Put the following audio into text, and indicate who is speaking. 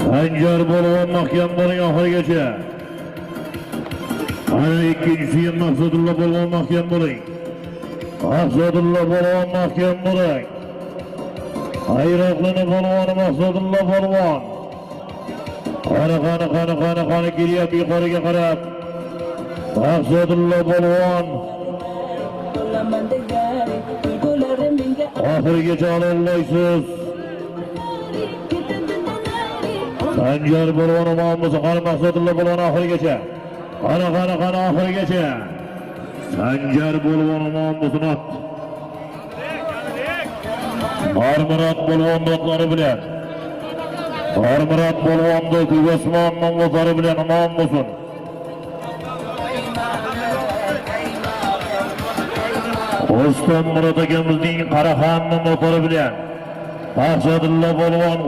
Speaker 1: Sanjar polvon, mahkam bo'ling oxirigacha. Mana ikkinchisi ham Maqsadullo polvon, mahkam bo'ling. Maqsadullo polvon, mahkam bo'ling. Ayroqlini polvoni Maqsadullo polvon. Qani, qani, qani, qani, qani, kelyapti yuqoriga qarab. Maqsadullo polvon.
Speaker 2: Bo'laman degari, tuyg'ularim menga.
Speaker 1: Oxirigacha ololmaysiz.
Speaker 2: Ketadi.
Speaker 1: Sanjar polvon omon bo'lsin. Qani Maqsadullo polvon oxirigacha. Qani, qani, qani, oxirigacha. Sanjar polvon omon bo'lsin ot. Marmurat polvon dotlari bilan. Marmurat polvonni Ko'kosmon nomlari bilan omon bo'lsin. O'ston Murod akamizning Qaraxon nomlari bilan. Maqsadullo polvon.